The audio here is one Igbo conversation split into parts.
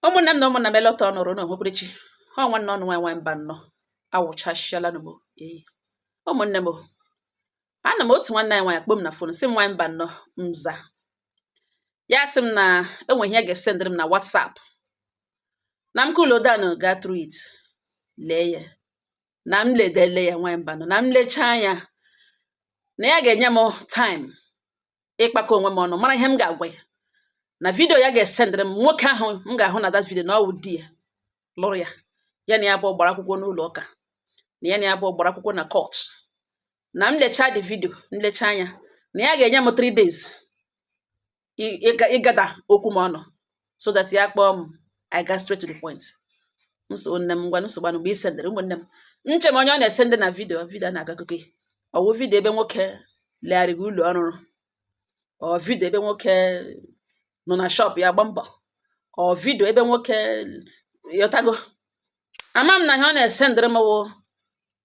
Ụmụnne m na ụmụnna m, elọta ọnụrụ na onwekwurechi ha. Nwanne ọnụ nwaanyị nwaanyị mba nnọọ awụchasịala m. Ee, ụmụnne m, ana m otu nwanne anyị nwaanyị kpọọ m na phone, sị m, "Nwaanyị mba nnọọ." Mza ya, sị m na enwe ihe ga-esendịrị m na WhatsApp, na m cool down, ga through it, lee ya, na m ledele ya. Nwaanyị mba nnọọ, na m lechaa ya, na ya ga-enye m time ịkpakọ onwe m ọnụ, mara ihe m ga-agwa ya na video ya ga-esendịrị m. Nwoke ahụ m ga-ahụ na that video, na ọ wụ di ya lụrụ ya, ya na ya bụ gbara akwụkwọ n'ụlọ ụka, na ya na ya bụ gbara akwụkwọ na court, na m lechaa the video, m lechaa anya, na ya ga-enye m 3 days ịgada okwu m ọnụ, so that ya kpọọ m, I go straight to the point. Nso nne m, ngwa, nsogbu anụ. Mgbe i sendịrị, ụmụnne m, nche m onye ọ na-esendị na video. Video na-agakọkọ ọwụ video ebe nwoke legharịghị ụlọ ọrụrụ, ọ video ebe nwoke nọ na shop ya gba mbọ, ọ video ebe nwoke yọtago. Ama m na ihe ọ na-esendịrị m wụ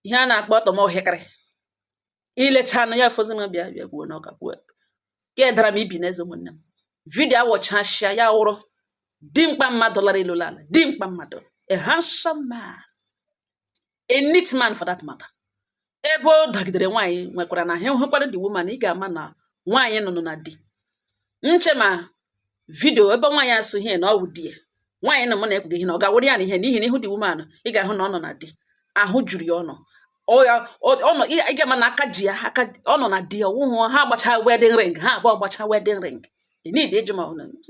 ihe a na-akpọ ọtọmọhịkịrị. Ilecha anụ ya fozi m, bịa bịa kwuo n'ọka kwuo ka dara m ibi n'eze. Ụmụnne m, video awọchasịa ya, wụrụ dimkpa mmadụ lara elu ala, dimkpa mmadụ, a handsome man, a neat man for that matter. Ebe o dagidere nwaanyị nwekwara na ha hụkwara the woman, ị ga-ama na nwaanyị nọ na di. Nche ma video ebe nwaanyị asụ ihe na ọ wụ di ya, nwaanyị nọ mụ na ekwughị ihe na ọ ga-awụrụ ya na ihe, n'ihi na ịhụ the woman, ị ga-ahụ na ọ nọ na di, ahụ juru ya ọnụ, ọ nọ, ị ga-ama na aka ji ya aka, ọ nọ na di ya. Ọwụhụ ha gbacha wedding ring, ha abụọ gbacha wedding ring. Ị need ịjụ ma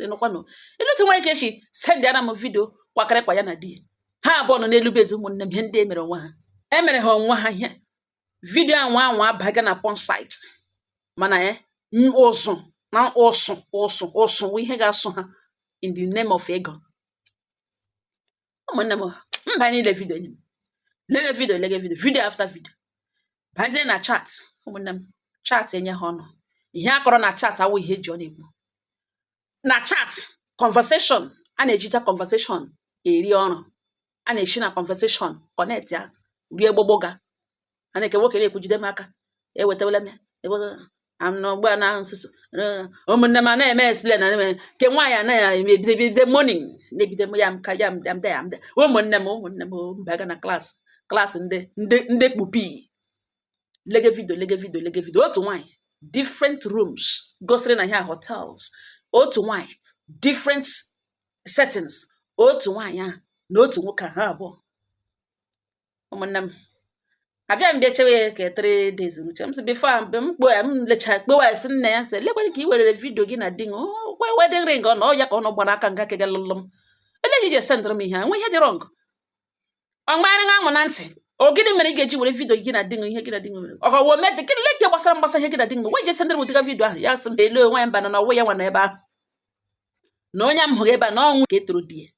nụkwanụ elu otu nwaanyị ka esi send ara m video kwakịrịkwa ya na di ya, ha abụọ nọ n'elu bed. Ụmụnne m, ihe ndị e mere onwe ha, emere ha onwe ha ihe video anwa anwa abaga na porn site, mana ya ụzụ na ụsụ ụsụ ụsụ wụ ihe ga-asụ ha in the name of ego. Ụmụnne m, mba niile, video enyi m lege video, lege video, video after video, bazie na chat. Ụmụnne m, chat enye ha ọnụ. Ihe a kọrọ na chat awụ ihe eji ọ na-ekwu na chat. Conversation a na-ejita conversation eri ọrụ, a na-esi na conversation connect ya rie gbogbo ga a na-eke. Nwoke na-ekwu, "Jide m aka, ewetawela m ya am na ugbu a na nsusu." Ụmụnne m, a na-eme explain na eme nke nwaanyị anaghị eme, ebido ebido morning na-ebido m ya m ka ya m ya m ya m. Ụmụnne m, ụmụnne m, mbaga na class, class ndị kpupi lege video, lege video, lege video. Otu nwaanyị, different rooms gosiri na ihe hotels, otu nwaanyị, different settings, otu nwaanyị ahụ na otu nwoke, ha abụọ. Ụmụnne m, abịa m bịa chewe ya ka 3 days ruche m sị before mgbe m kpoo ya, m lecha kpewa ya, sị nne ya, sị lekwana ka i werere video gị na di gị wedding ring ọ na ọ ya ka ọ nọ gbara aka nga kega lụlụ m eleghị iji esendịrị m ihe a, nwe ihe dị wrong. Ọ gbara aṅụ na ntị. O gịnị mere ị ga-eji were video gị na di gị, ihe gị na di gị mere? Ọ ga wee mee gịnị leke gbasara mgbasa ihe gị na di gị mere? Wee je sendịrị m ụdịga video ahụ. Ya sị m elu onwe ya, mba, na ọwụ ya nwa nọ ebe ahụ, na onye m hụrụ ebe a na ọ nwunye ka etoro di ya,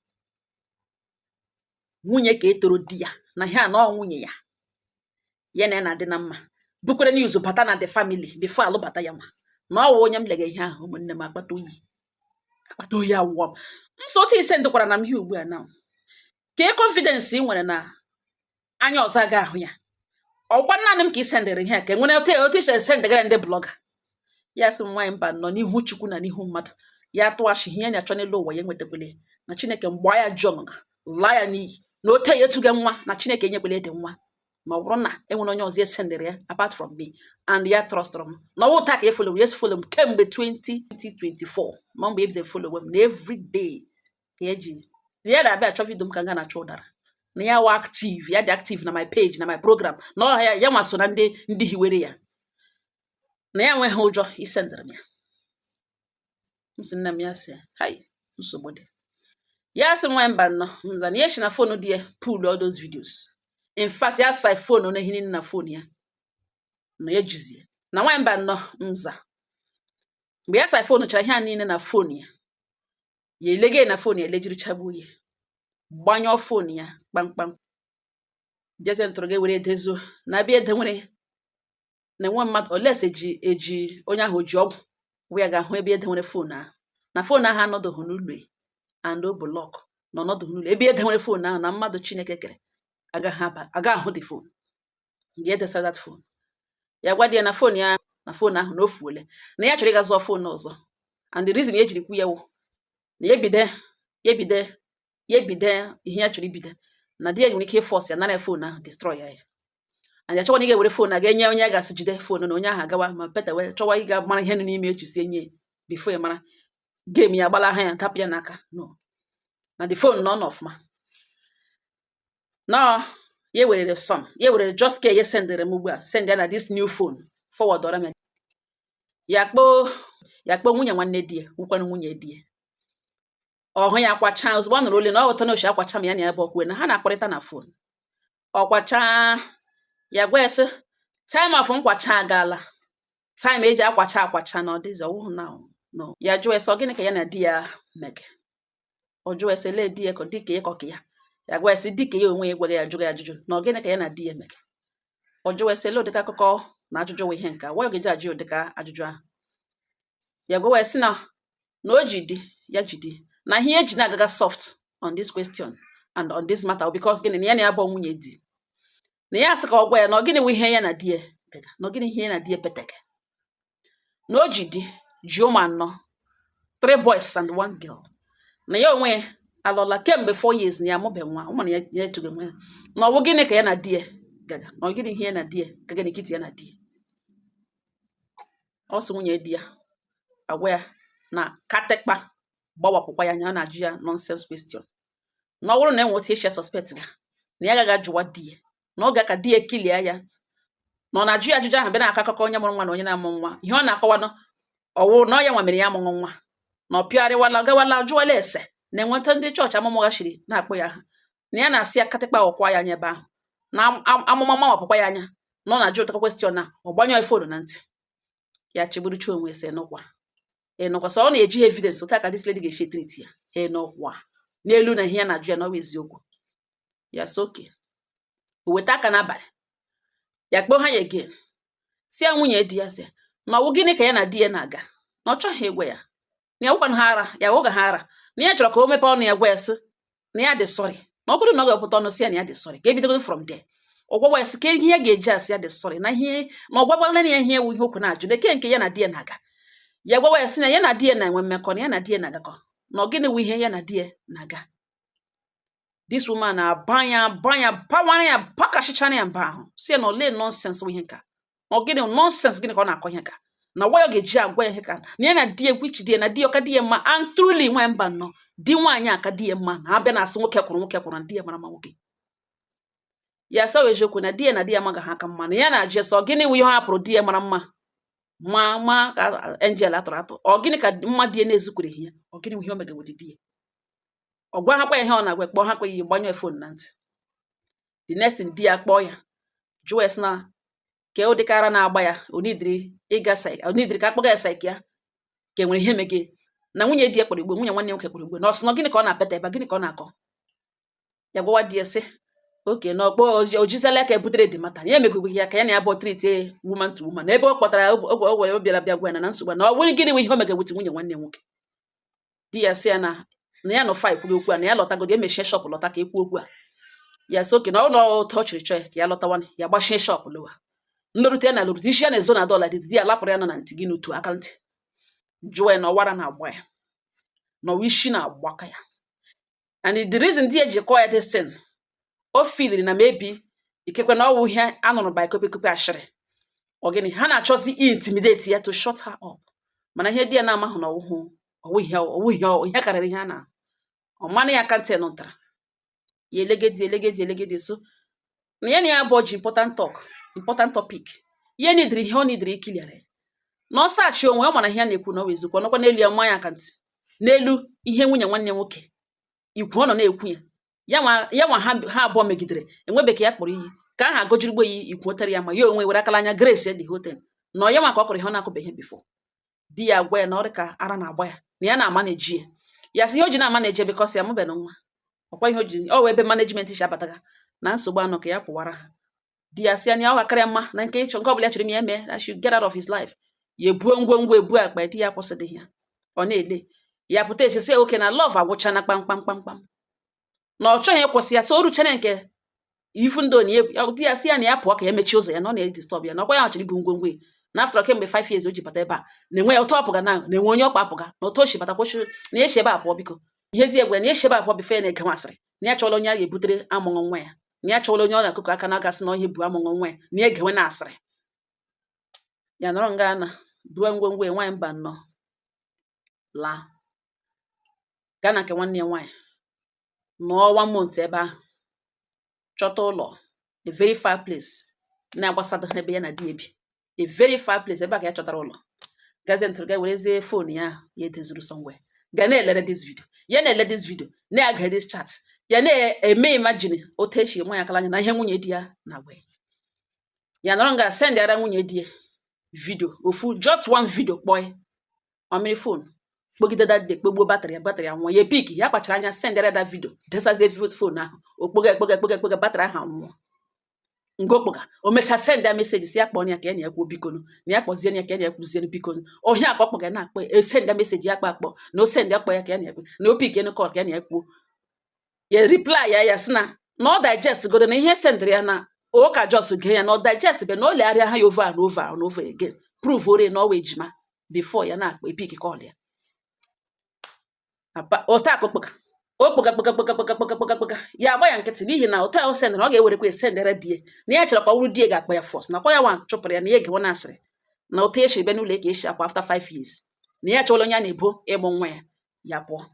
nwunye ka etoro di ya, na ihe a na ọ nwunye ya, ya na ya na-adị na mma, bukwere news bata na the family before alụbata ya nwa, na ọ wụ onye m lega ihe ahụ. Ụmụnne m, akpata oyi, akpata oyi awụọ m. Nso otu ise ndụkwara na m ihe ugbu a na kee confidence ị nwere na anya ọzọ aga ahụ ya. Ọkwa naanị m ka ị sendịrị ihe a, ka enwere otu isi esendịgara ndị blogger. Ya sị m, nwaanyị mba nọ, n'ihu Chukwu na n'ihu mmadụ, ya tụghachi ihe ya na-achọ n'elu ụwa, ya enwetakwele na Chineke mgba ya jụọ ọṅụṅa laa ya n'iyi, na ote ya etuga nwa, na Chineke enyekwele ede nwa, ma ọ bụrụ na enwere onye ọzọ esendịrị ya apart from me, and ya trustụrụ m na ọwụ taa ka e follow m, yes, follow m kemgbe 2024, ma mgbe ebidoro follow m, na every day ka eji ya na-abịa achọ video m ka nga na-achọ ụdara, na ya wa active, ya dị active na my page, na my program, na ọ ya ya nwa so na ndị hiwere ya, na ya enweghị ụjọ isendịrị m ya. M sị nne m, ya sị hai, nsogbu dị. Ya sị nwa mba nnọọ, mza na ya shi na phone di ya pull all those videos. In fact, ya sa phone na ihe niile na phone ya na ya jizi na. Nwa mba nnọọ, mza mgbe ya sa phone chara ihe a niile na phone ya, ya elege na phone ya, elejirichagbuo ya, gbanyụọ phone ya kpamkpam, bịazie ntụrụ ga were edezuo na abịa ede nwere na enwe mmadụ oles eji eji onye ahụ ji ọgwụ wee ya ga-ahụ ebe ede nwere phone ahụ, na phone ahụ anọdụghị n'ụlọ ya, and o block na ọnọdụ n'ụlọ ebe ede nwere phone ahụ, na mmadụ Chineke kere agaghị aba aga ahụ the phone. Mgbe edesara that phone, ya gwa di ya na phone ya, na phone ahụ na o fuole, na ya chọrọ ịga zụọ phone ọzọ. And the reason ya ejiri kwu ya wụ na ya ebido ya ebido Ya ebido ihe ya chọrọ ibido na di ya nwere ike ịforce ya nara ya phone ahụ, destroy ya ya. And achọkwa na ị ga-ewere phone a ga-enye onye a ga-asị jide phone, na onye ahụ agawa ma peta wee chọwa ịga mara ihe nọ n'ime echi si enye ya before ya mara game ya agbalaha ya, tapụ ya n'aka. No, na the phone nọ n'ọfụma nọọ. Ya werere some, ya werere just ka ya sendịrị m ugbu a, send ya na this new phone, forward ọra m ya. Ya kpoo, ya kpoo nwunye nwanne di ya, nwukwanụ nwunye di ya. Ọ hụ ya kwacha ozugbo ọ nụrụ olu na ọ ghọta na oshi akwacha m ya na ya bụ okwu na ha na-akparịta na phone. Ọ kwacha ya, gwa ya sị time of nkwacha agaala, time eji akwacha akwacha na ọ dịzị ọwụhụ na no. Ya jụọ ya sị ọ gịnị ka ya na di ya mege. Ọ jụọ ya sị lee di ya ka dịka ya ka ya. Ya gwa ya sị dịka ya onwe ya gwaghị ya, jụrụ ya ajụjụ na ọ gịnị ka ya na di ya mege. Ọ jụọ ya sị lee ụdịka akụkọ na ajụjụ wụ ihe nke a, why ọ ga-eji ajụ ya ụdịka ajụjụ ahụ. Ya gwawa ya sị na o ji di ya, ji di na ihe eji na-agaga soft on this question and on this matter because gịnị na ya na ya bụ nwunye di na ya sị ka ọ gwa ya na ọ gịnị wụ ihe ya na di ya gaga, na ọ gịnị ihe ya na di ya peteke, na o ji di, ji ụmụ anọ, three boys and one girl, na ya onwe ya alọla kemgbe 4 years na ya amụbe nwa ụmụ na ya, ya etugo nwe ya, na ọ bụ gịnị ka ya na di ya gaga, na ọ gịnị ihe ya na di ya gaga n'etiti ya na di ya. Ọ sị nwunye di ya agwa ya na katekpa gbawapụkwa ya anya, ọ na-ajụ ya nonsense question, na ọ bụrụ na enwe otu esi suspect ga na ya agaghị ajụwa di ya, na ọ ga ka di ya kilie ya, na ọ na-ajụ ya ajụjụ ahụ bịa na-akọ akụkọ onye mụrụ nwa na onye na-amụ nwa. Ihe ọ na-akọwanụ ọwụ na ọ ya nwa mere ya amụghị nwa, na ọ pịarịwala gawala jụwala ese na enweta ndị chọọchị amụmụ shiri na-akpọ ya aha, na ya na-asị ya katakpa ọkwa ya anya ebe ahụ na amụma mawapụkwa ya anya, na ọ na-ajụ ụtaka question na ọ gbanyụọ phone na ntị ya, chegburucha onwe sị nụkwa ịnụkwa sọ ọ na-eji evidence otu a ka this lady ga-esi treat ya ịnụkwa n'elu na ihe ya na-ajụ ya na ọ bụ eziokwu. Ya sị oke o weta aka n'abalị, ya kpọọ ha ya again, si ya nwunye di ya sị na ọ wụ gịnị ka ya na di ya na-aga, na ọ chọghị ịgwa ya, na ya wụkwanụ ha ara ya wụga ha ara, na ya chọrọ ka o mepee ọnụ ya gwa ya sị na ya dị sorry, na ọ bụrụ na ọ ga-epụta ọnụ sị ya na ya dị sorry, ka ebidogodo from there. Ọ gwawa ya sị ka ihe ya ga-eji asị ya dị sorry na ihe na ọ gwagwala ya ihe ewu ihe okwu na-ajụ na eke nke ya na di ya na-aga. Ya gwawa ya sị na ya na di ya na-enwe mmekọ, na ya na di ya na-agakọ, na ọ gịnị wụ ihe ya na di ya na-aga. This woman na-aba ya ba ya bawara ya bakashichara ya mba ahụ, si ya na ole nonsense wụ ihe nka, ọ gịnị nonsense, gịnị ka ọ na-akọ ihe nka, na gwa ya ọ ga-eji agwa ya ihe ka na ya na di ya, which di ya na di ya ọka di ya mma. And truly, nwa mba nnọọ di nwaanyị aka di ya mma na abịa na-asị nwoke kwụrụ, nwoke kwụrụ, na di ya mara mma nwoke. Ya sọ eziokwu na di ya na di ya amaghị ha aka mma, na ya na-ajụ ya sọ gịnị wụ ihe ọ hapụrụ di ya mara mma ma ma ka angel atụrụ atụ, ọ gịnị ka mma di ya na-ezukwereghị ya, ọ gịnị wụ ihe o megewodi di ya. Ọ gwa hakwa ya ihe ọ na-agwa, kpọọ hakwa ya, gbanyụọ phone na ntị. The next thing, di ya kpọọ ya, jụọ ya sị na ka ụdịka ara na-agba ya, onidiri ịga onidiri ka akpọga ya psych ya, ka enwere ihe mege na nwunye di ya kpọrọ igbo, nwunye nwanne nwoke kpọrọ igbo, na ọ sị na gịnị ka ọ na-apeta ebe a, gịnị ka ọ na-akọ. Ya gwawa di ya sị oke na ọkpọ ojizela ka ebutere dị mata ya emegogbe ya ka ya na ya bụ treat woman to woman, na ebe ọ kpọtara oge o were bịara bịa gwa ya na nsogbu na ọ bụrụ gịnị bụ ihe o megewute nwunye nwanne nwoke. Di ya sị ya na ya nọ fa ekwughị okwu a, na ya lọtagodi emechie shop lọta ka ekwu okwu a. Ya sị oke na ọ nọ ụtọ ọ chịrị chọọ ya ka ya lọtawa, ya gbachie shop lowa nlorute ya na lorute isi ya na-ezo na dọla dị. Di ya lapụrụ ya nọ na ntị gị n'otu aka ntị, jụọ ya na ọwara na-agba ya, na ọwa isi na-agbaka ya. And the reason di ya ji kọọ ya this thing, o feeliri na maybe ikekwe na ọwụ ihe a nụrụ by kope ashịrị, ọ gịnị ha na-achọzi intimidate ya to shut her up. Mana ihe di ya na-amahụ na ọwụhụ ọwụ ihe ọwụ ihe ihe karịrị ihe a na ọ manụ ya aka ntị nụtara ya elegedi elegedi elegedi so na ya na ya abụọ ji important talk, important topic, ihe nidiri ihe ọ nidiri ikiliara ya na ọ sachi onwe ọ mara ihe a na-ekwu na ọ bụ eziokwu. Ọ nọkwa n'elu ya nwa ya aka ntị n'elu ihe nwunye nwanne nwoke ikwu ọ nọ na-ekwu ya, ya nwa ha abụọ megidere enwebeghị ya kpọrọ iyi ka aha agọjirigbo ya ikwu tere ya, ma ya onwe were akala anya grace the whole thing na ọ ya nwa ka ọ kọrọ ihe ọ na-akụbeghị before. Di ya gwa ya na ọ dị ka ara na-agba ya, na ya na-ama na-eji ya. Ya sị ihe o ji na-ama na-eje because ya mụbeghị nwa ọkwa ihe o ji ọ wụ ebe management si abataga na nsogbu anọ ka ya pụwara ha. Di ya sị ya na ya ọ gakarịa mma na nke ịchọ nke ọbụla ya chọrọ ime ya mee, that should get out of his life. Ya ebuo ngwongwo, ebuo akpa. Di ya kwụsịdịghị ya, ọ na-ele ya pụta esi sị oke na love agwụchana kpamkpam kpamkpam, na ọ chọghị ịkwụsị ya. So o ruchara nke ifu ndo na ya, di ya sị ya na ya pụọ ka ya mechie ụzọ ya, na ọ na-edisturb ya, na ọkwa ya chọrọ ibu ngwongwo ya na after kemgbe 5 years o ji bata ebe a na-enwe ya ụtọ ọpụga na na-enwe onye ọkpa apụga na otu o si bata kwụsị na ya esi ebe a pụọ biko. Ihe di ya gwara na ya eshebe abụọ before ya na-ege asịrị, na ya chọrọ onye a ga-ebutere amụghị nwa ya, na ya chọrọ onye ọ na-akụkọ aka na agasị na ihe bụ amụghị nwa ya, na ya egewe na asịrị. Ya nọrọ nga na buo ngwongwo ya, nwaanyị mba nnọọ, laa gaa na nke nwanne ya nwaanyị, nọọ one month ebe ahụ, chọta ụlọ, a very far place na-agbasado ebe ya na di ya bi, a very far place. Ebe a ka ya chọtara ụlọ, gazie ntụrụ ga werezie phone ya ahụ ya edezuru somewhere, ga na-elere this video, ya na-ele this video, na-aga this chat, ya na-eme imagine otu esi nwa ya akala anya na ihe nwunye di ya na-agwa ya. Ya nọrọ nga send ara nwunye di ya video ofu, just one video. Kpọọ ya ọmịrị phone, kpogide that day, kpogbuo battery ya, battery ya nwụọ. Ya pick, ya kpachara anya send ara that video, desazie phone ahụ, okpoga ekpoga ekpoga ekpoga, battery ahụ anwụọ. Nga okpoga, o mechaa send ya message, si ya kpọọ ya ka ya na ya kwuo, bikonu, na ya kpọzie ya ka ya na ya kwuzie, bikonu. Ohia ka ọ kpọga na-akpọ ya, send ya message, ya akpọ akpọ na o send ya, kpọ ya ka ya na ya kwu, na o pick enu call ka ya na ya kwuo. Ya reply ya, ya sị na ọ digest godo na ihe sendịrị ya, na ụka just gee ya, na ọ digest be, na o legharịa ha ya over and over and over again, prove ore na ọwa ejima before ya na-akpọ e pick call ya. Otu a ka okpoga okpoga kpoga kpoga kpoga kpoga kpoga kpoga, ya agba ya nkịtị, n'ihi na otu a o sendịrị, ọ ga-ewerekwa esendere di ya, na ya chọrọ ka ọ bụrụ di ya ga-akpọ ya first, nakwa ya nwa chụpụrụ ya, na ya egewe na asịrị na otu esi bịa n'ụlọ ka esi akwa after 5 years, na ya chọrọ onye a na-ebo ịmụ nwa ya, ya pụọ,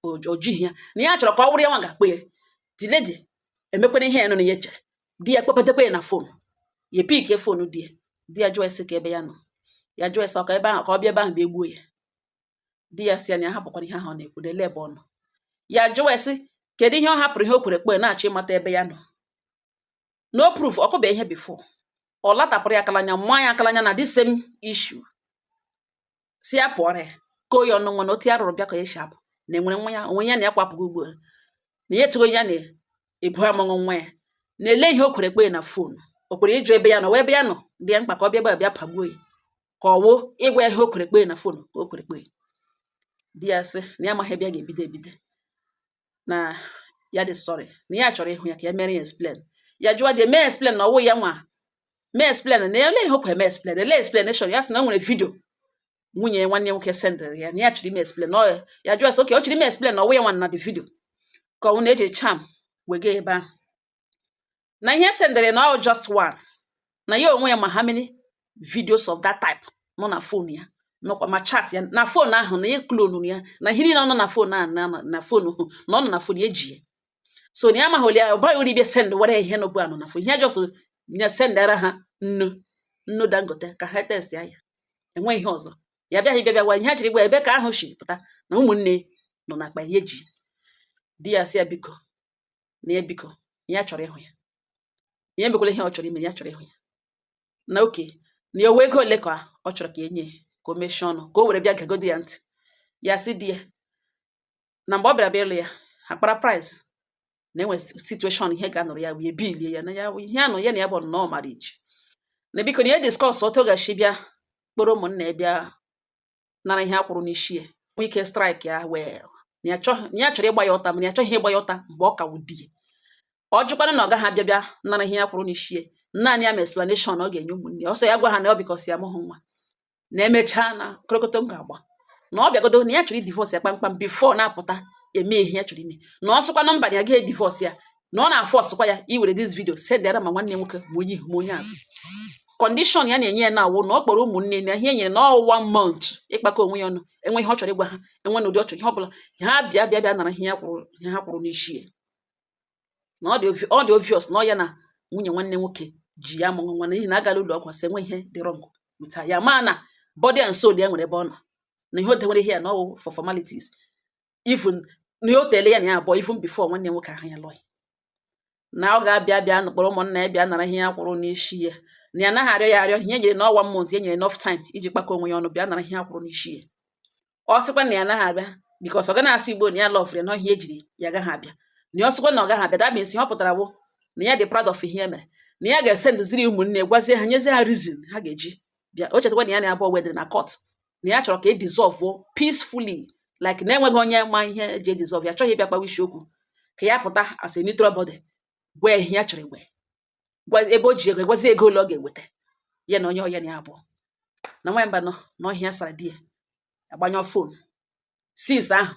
o jighị ya, na ya chọrọ ka ọ bụrụ ya nwa ga-akpọ ya. The lady emekwana ihe ya nọ na ya chere di ya kpọpụtakwa ya na phone, ya pickie phone di ya. Di ya jụọ ese ka ebe ya nọ, ya jụọ ese ọka ebe ahụ ka ọ bịa ebe ahụ bịa egbuo ya. Di ya si ya na ya hapụkwara ihe ahụ ọ na-ekwu, na ele ebe ọ nọ. Ya jụọ ese kedu ihe ọ hapụrụ, ihe o kwere kpe na-achọ ịmata ebe ya nọ, no proof ọkụbe ihe before ọ latapụrụ ya akalanya, mma ya akalanya na this same issue, si ya pụọrọ ya koo ya ọnụ nwa, na otu ya rụrụ bịa ka ya si apụ, na enwere nwa ya onwe ya na ya kwapụgo ugbu a, na ya etigo ya na ebu amụghị nwa ya, na-ele ihe o kwere kpe na phone, o kwere ịjụ ebe ya nọ, wee ebe ya nọ dị ya mkpa ka ọ bịa ebe a bịa pagbuo ya, ka ọ wụ ịgwa ya ihe o kwere kpe na phone ka o kwere kpe. Di ya sị na ya amaghị ebe ya ga-ebido ebido, na ya dị sorry, na ya chọrọ ịhụ ya ka ya mere ya explain. Ya jụọ dị mee explain na ọwụ ya nwa mee explain, na ele ihe o kwere mee explain, ele explanation. Ya sị na o nwere video nwunye ya nwanne ya nwoke sendịrị ya, na ya chọrọ ime explain na ya jụọ sị okay, ọ chọrọ ime explain na ọwụ ya nwa na the video, ka ọ na-eji charm wega ebe ahụ, na ihe sendịrị na ọ just one, na ya onwe ya ma how many videos of that type nọ na phone ya, nọkwa ma chat ya na phone ahụ, na ya clone ya, na ihe niile ọ nọ na phone ahụ, na phone hụ na ọ nọ na phone ya eji ya. So na ya amaghị ole ya ọ baghị uru ibia send were ihe nọbụ anọ na phone, ihe just ya sendara ha nnu nnu Dangote ka ha test ya, ya enweghị ihe ọzọ. Ya bịaghị bịa bịa gwa ihe ha jiri gwa ebe ka ahụ shi pụta na ụmụnne nọ n'akpa ya eji. Di ya sị ya biko, na ya biko, na ya chọrọ ịhụ ya, na ya emekwala ihe ọ chọrọ ime, na ya chọrọ ịhụ ya, na oke na ya owe ego ole ka ọ chọrọ ka enye ya ka o mechie ọnụ, ka o were bịa gegodo ya ntị. Ya sị di ya na mgbe ọ bịara bịa ịlụ ya, ha kpara price, na enwe situation ihe ga-anọrọ ya wee bilie ya na ya ihe anọ ya na ya bụ nnọọ marriage, na biko na ya discuss otu ọ ga-esi bịa kpọrọ ụmụnna ya bịa nara ihe a kwụrụ n'isi ya, nwee ike strike ya well, na ya chọghị, na ya chọrọ ịgba ya ụta, mana ya achọghị ịgba ya ụta mgbe ọ ka wụ di ya. Ọ jụkwanụ na ọ gaghị abịa bịa nara ihe ya kwụrụ n'isi ya, naanị ya ma explanation ọ ga-enye ụmụnne ya. Ọsọ ya gwa ha na ọ because ya amụghị nwa, na emechaa na korokoto m ga-agba, na ọ bịagodo na ya chọrọ i-divorce ya kpamkpam before na-apụta eme ihe ya chọrọ ime, na ọ sịkwa na mba, na ya gaghị divorce ya, na ọ na-afọsụkwa ya iwere this video send ara ma nwanne ya nwoke, ma onye ihu ma onye azụ. Condition ya na-enye ya na-awụ na ọ kpọrọ ụmụnne na ihe e nyere na ọ one month ịkpakọ onwe ya ọnụ, enwe ihe ọ chọrọ ịgwa ha, enwe na ụdị ọ chọrọ ihe ọbụla, ha bịa bịa bịa nara ihe ya kwụrụ, ihe ha kwụrụ n'isi ya, na ọ dị obvious na ọ ya na nwunye nwanne nwoke ji ya amụghị nwa, n'ihi na agala ụlọ ọgwụ sị enwe ihe dị wrong with her, ya maa na body and soul ya nwere ebe ọ nọ, na ihe o dewere ihe ya na ọwụ for formalities, even na ihe o tele ya na ya abụọ, even before nwanne nwoke ahụ ya lụọ ya, na ọ ga-abịa bịa kpọrọ ụmụnna ya bịa nara ihe ya kwụrụ n'isi ya, na ya anaghị arịọ ya arịọ, ihe e nyere na ọ one month, e nyere enough time iji kpakọ onwe ya ọnụ bịa nara ihe ya kwụrụ n'isi ya. Ọ sịkwa na ya anaghị abịa because ọ ga na-asị Igbo na ya love ya, na ihe ejiri ya agaghị abịa, na ọ sịkwa na ọ gaghị abịa, that means ihe ọ pụtara bụ na ya dị proud of ihe ya mere, na ya ga-esendiziri ụmụnne, gwazie ha, nyezie ha reason ha ga-eji bịa. O chetakwa na ya na abụọ wedịrị na court, na ya chọrọ ka e dissolve peacefully, like na enweghị onye ma ihe eji dissolve ya, chọghị ịbịa kpawa isi okwu, ka ya pụta as a neutral body, gwa ya ihe ya chọrọ igwe, gwa ebe o ji ego, gwazie ego ole ọ ga-eweta ya na onye ọya na ya abụọ. Na nwaanyị mba nọ na ọhịa sara di ya agbanyụ phone since ahụ.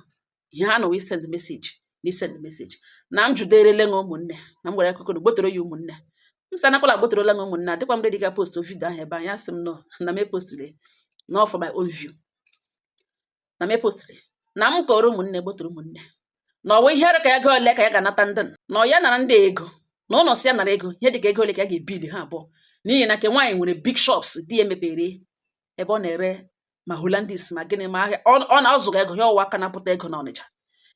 Ihe ha nọ wee send message na send message na m juderele ṅa ụmụnne, na m gwara akụkọ na gbotoro ya ụmụnne m sị anakwala agbotorola ṅa ụmụnne. Adịkwa m ready ga post video ahụ ebe ahụ. Ya sị m no, na m epostiri no for my own view, na m epostiri, na m kọrọ ụmụnne, gbotoro ụmụnne, na ọwa ihe ka ego ole ka ya ga-anata ndị na ọ ya nara ndị ego, na ụlọ si ya nara ego, ihe dịka ego ole ka ya ga-ebili ha abụọ, n'ihi na nke nwaanyị nwere big shops di ya mepere ebe ọ na-ere ma Hollandis ma gịnị ma ahịa ọ na-azụga ego ya, ọwa aka na-apụta ego na Ọnịcha.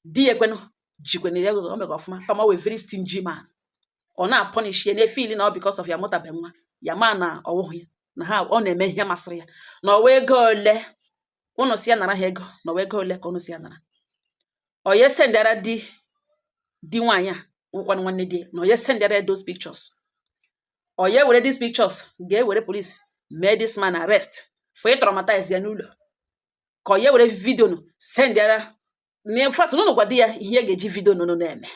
Di ya ekwenụ jikwene ya ego o mega ọfụma, kama wee very stingy man, ọ na-apunish ya na-efe ili na ọ because of ya mụtabe nwa ya, ma na ọwụghị ya na ha ọ na-eme ihe masịrị ya, na ọwa ego ole ụnụ si ya nara ha ego, na ọwa ego ole ka ụnụ si ya nara. Ọ ya sendara di nwaanyị a wụkwanụ nwanne di ya, na ọ ya sendara ya those pictures, ọ ya were these pictures ga-ewere police mee this man arrest for ịtraumatize ya n'ụlọ, ka ọ ya were video nụ sendara na in fact n'ụlọ gwa di ya ihe ga-eji video nụnụ na-eme,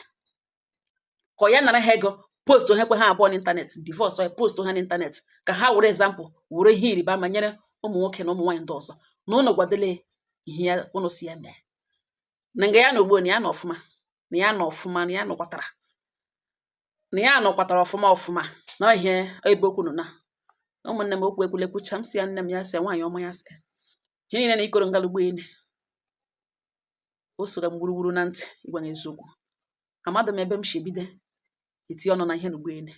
ka ọ ya nara ha ego, post ha ekwe ha abụọ n'internet, divorce ya, post ha n'internet, ka ha were example, were ihe ịrịba ama nyere ụmụ nwoke na ụmụ nwaanyị ndị ọzọ, na ụnụ gwadele ihe ya ụnụ si ya mee na nga ya na ugbo, na ya nọ ọfụma, na ya nọ ọfụma, na ya nọkwatara, na ya nọkwatara ọfụma ọfụma na ihe ebe okwu nọ na ụmụnne m. Okwu ekwule kwucha, m si ya nne m, ya sị nwaanyị ọma, ya sị ihe niile na ikoro ngalugbo ene o soro m gburugburu na ntị. Ịgwa na eziokwu, amadụ m ebe m si ebido etinye ọnụ na ihe n'ugbo ene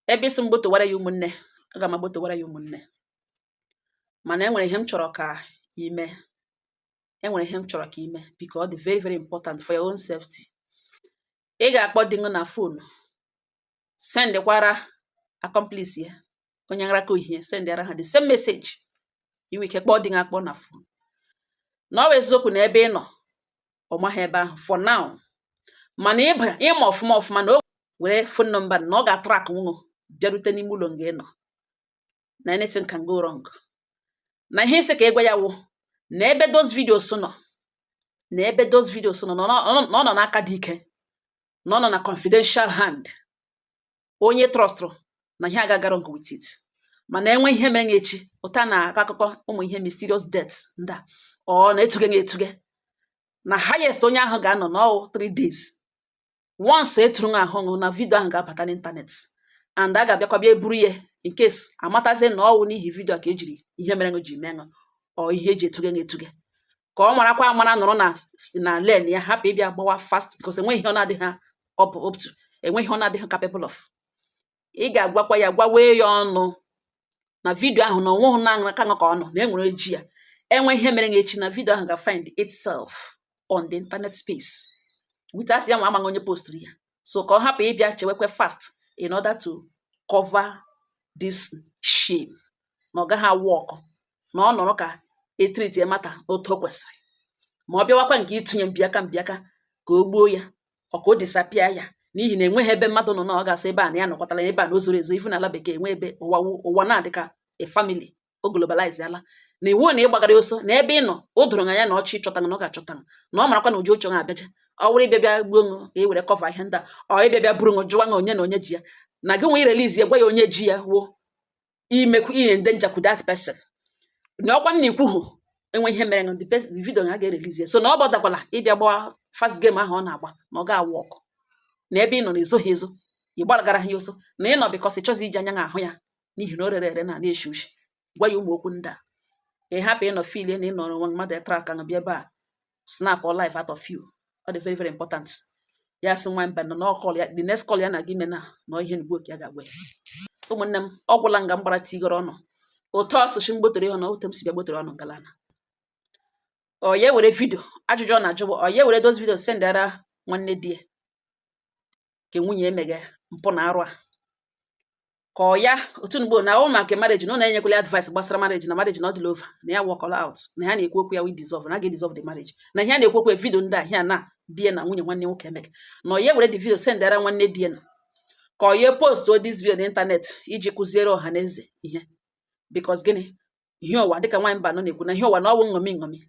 ebe isi m gbotowara ya ụmụnne, aga m agbotowara ya ụmụnne, mana enwere ihe m chọrọ ka ime, enwere ihe m chọrọ ka ime, biko ọ dị very very important for your own safety. Ị ga-akpọ di gị na phone, sendịkwara accomplice ya, onye nraka ohie, sendịara ha the same message. Inwe ike kpọọ di gị akpọ na phone, na ọ bụ eziokwu na ebe ị nọ ọ maghị ebe ahụ for now, mana ịba ịma ọfụma ọfụma na o were phone number na ọ ga-atrack nwụ bịarute n'ime ụlọ nga ị nọ, na anything can go wrong, na ihe isi ka ịgwa ya wụ na ebe those videos nọ, na ebe those videos nọ, na ọ nọ n'aka dị ike, na ọ nọ na confidential hand onye trustụrụ, na ihe aga wrong with it, mana enwe ihe mere echi ụta na-akọ akụkọ ụmụ ihe mysterious death ndị a ọ na-etuge na-etuge, na highest onye ahụ ga-anọ n'ọwụ 3 days. Once eturu ahụ na video ahụ ga-abata n'internet and a ga-abịakwa bịa eburu ya in case amatazie na ọwụ n'ihi video a ka ejiri ihe mere ji mee ọ ihe eji etuge na-etuge, ka ọ marakwa amara nọrọ na lane ya, hapụ ịbịa gbawa fast, because enweghị ihe ọ na-adịghị up to, enweghị ihe ọ na-adịghị capable of. Ị ga-agwakwa ya, gwawee ya ọnụ na video ahụ na onweghị na aka ka ọ nọ na enwere eji ya enwe ihe mere echi, na video ahụ ga-find itself on the internet space without ya nwa amaghị onye posturu ya, so ka ọ hapụ ịbịa chewekwe fast in order to cover this shame, na ọ gaghị awụ ọkụ, na ọ nọrọ ka etreat ya mata otu o kwesịrị, ma ọ bịawakwa nke ịtụnye mbịaka mbịaka ka o gbuo ya, ọ ka o disappear ya, n'ihi na enweghị ebe mmadụ nọ na ọ ga-asị ebe a na ya nọkwatara ebe a na o zoro ezo. Ifu na ala bekee enwe ebe ụwa ụwa na-adị ka a family, o globalize ala, na iwu na ịgbagara ọsọ na ebe ị nọ, o doro anya na ọchị ịchọta na ọ ga-achọta, na ọ marakwa na ụdị oche na-abịaja, ọ wụrụ ịbịa bịa gbuo ṅụ ka e were cover ihe ndị a, ọ ịbịa bịa buru ṅụ jụwa ṅụ onye na onye ji ya, na gị nwe irelease ya, gwa ya onye ji ya wụ imekwu ihe endanger that person, na ọkwa nna ikwuhụ enwe ihe mere the person, the video ha ga-erelease ya, so na ọ gbadakwala ịbịa gbawa fast game ahụ ọ na-agba, na ọ ga-awụ ọkụ na ebe ị nọ na ezoghị ezo, ị gbaragara ha ya ọsọ na ị nọ because ị chọzi iji anya na ahụ ya, n'ihi na o rere ere na na-eshi ushi. Gwa ya ụmụ okwu ndị a ka ị hapụ ịnọ feel na ị nọrọ onwe mmadụ etara aka bịa ebe a snap all life out of you. Ọ dị very very important. Ya sị nwa mba nọ na call ya, the next call ya na gị me na na ihe mgbu oke ya ga-agwa ya. Ụmụnne m, ọ gwụla nga m gbara tigoro ọnụ ụtọ ọsụsụ m gbotere ịhụ na otu m si bịa gbotere ọnụ ngalana. Ọ ya were video, ajụjụ ọ na-ajụ bụ ọ ya were those video sendara nwanne di ya ke nwunye emeghe mpụ na arụ a, ka ọ ya otu mgbe na ọ maka marriage, na ọ na-enyekwala advice gbasara marriage, na marriage na ọ dịla over, na ya walk all out, na ya na-ekwu okwu ya we dissolve, na a ga-dissolve the marriage, na ihe a na-ekwu okwu video ndị a ihe a na di ya na nwunye nwanne nwoke emege, na ọ ya were the video sendara nwanne di ya, ka ọ ya post this video n'internet iji kụziere ọha na eze ihe, because gịnị, ihe ụwa dịka nwaanyị mba nọ na-ekwu na ihe ụwa na ọwụ nṅomi nṅomi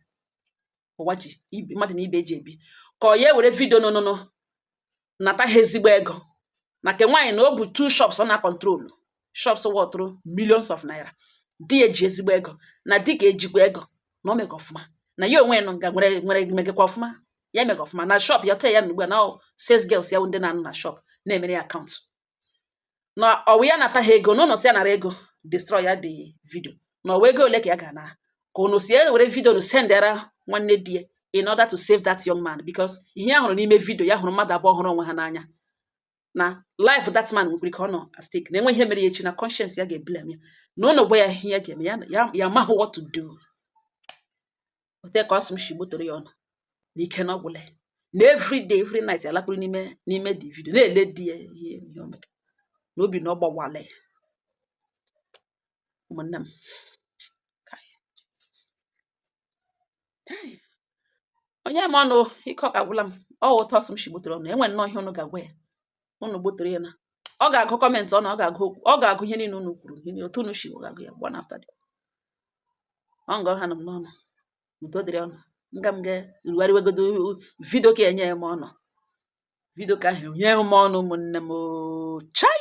ụwa ji mmadụ na ibe eji ebi, ka ọ ya were video nụnụnụ nata ha ezigbo ego, na nke nwaanyị na o bụ two shops ọ na control, shops worth millions of naira, di ya ji ezigbo ego, na di ka ejikwa ego, na o mega ọfụma, na ya onwe ya nọ nga nwere nwere megekwa ọfụma. Ya emega ọfụma na shop ya tee ya na ugbu a na sales girls ya wụ ndị na-anọ na shop na-emere ya account na ọwụ ya nata ha ego na ụnụ si ya nara ego destroy ya the video, na ọwa ego ole ka ya ga-anara ka unu si ewere video nu sendera nwanne di ya in order to save that young man, because ihe ya hụrụ n'ime video, ya hụrụ mmadụ abụọ hụrụ onwe ha n'anya, na life that man nwekwara ka ọ nọ at stake, na enwe ihe mere ya echi na conscience ya ga-eblame ya, na ụnụ gwa ya ihe ya ga-eme ya, ya ya amaghị what to do. Ote ka ọ sị m shi gbotoro ya ọnụ na ike na ọgwụle na every day, every night ya lakpuru n'ime the video na-ele di ya ihe o mere na obi na ọ gbawala ya. Ụmụnne m, kai, Jesus. Chai. Onye ma ọnụ ike ọ ga-agwụla m. Ọ wụ ụtọ ọsọ m shi gbotoro ọnụ enwe nnọọ ihe unu ga-agwa ya, unu gbotoro ya na ọ ga-agụ comment ọ na ọ ga-agụ okwu, ọ ga-agụ ihe niile unu kwuru, ihe niile otu unu shi ọ ga-agụ ya one after the other. Ọ nga ọ ha nọ m n'ọnụ. Udo dịrị ọnụ. Nga m ga rugharịwegodo video ka enye m ọnụ, video ka ahụ nye m ọnụ. Ụmụnne m oo, chai.